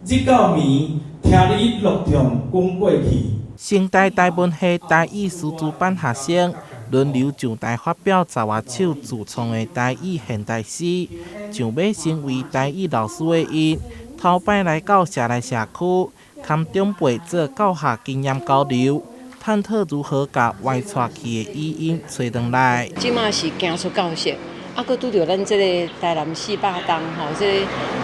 日到暝，聽你樂唱滾過去。成大台文系台語師資班學生輪流上台發表十外首自創的台語現代詩，想欲成為台語老師的𪜶，頭擺來到社內社區，堪長輩做教學經驗交流，探討如何共歪掣去的語音揣轉來。這馬是行出教室，啊，閣拄著咱這个台南400冬吼，這个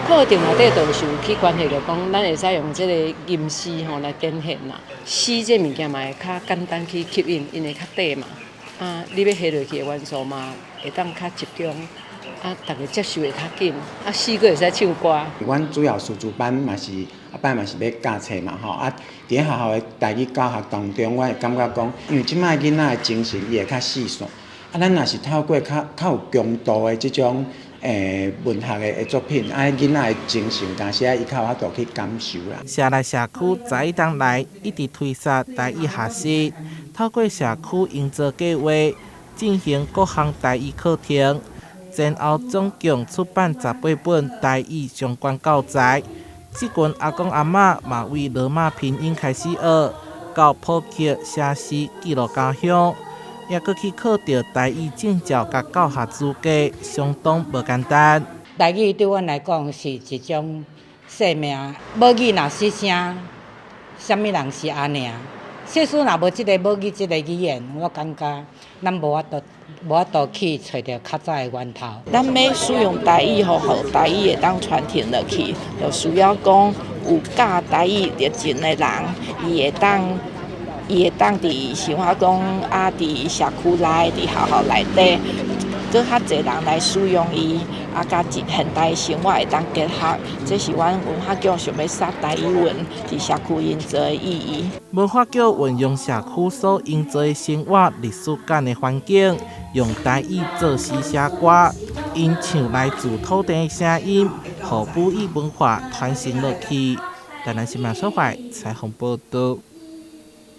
課程內底就是有去關係著講，咱會使用這个吟詩吼來展現啦。詩這物件嘛會較簡單去吸引，因為較短嘛。啊，你欲下落去的元素嘛，會當較集中，啊，逐家接受會較緊，啊，詩閣會使唱歌。阮主要師資班嘛是，後擺嘛是欲教冊嘛吼，啊，佇咧學校的台語教學當中，我會感覺講，因為這擺囡仔的精神伊會較細散，啊，咱若是透過較較有強度的這種文學的作品，啊，囡仔的精神，敢是伊較有法度去感受啦。社內社區11冬來一直推捒台語學習，透過社區營造計畫進行各項台語課程，前後總共出版18本台語相關教材。這群阿公阿嬤嘛為羅馬拼音開始學，到普及寫詩記錄家鄉，也閣去考著台語證照佮教學資格，相當無簡單。台語對阮來講是一種生命，母語若失聲，啥物人是阿娘？世事若無這个母語這个語言，我感覺咱無法度無法度去揣著較早的源頭。咱欲使用台語，予台語會當傳承落去，就需要講有教台語熱情的人，伊會當佇生活講啊，佇社區內、佇學校內底，閣較濟人來使用伊，啊，佮現代生活會當結合，這是阮文化局想欲捒台語文佇社區營造的意義。文化局運用社區所營造的生活歷史感的環境，用台語作詩寫歌，𪜶唱來自土地的聲音，予母語文化傳承落去。台南新聞所採訪報導。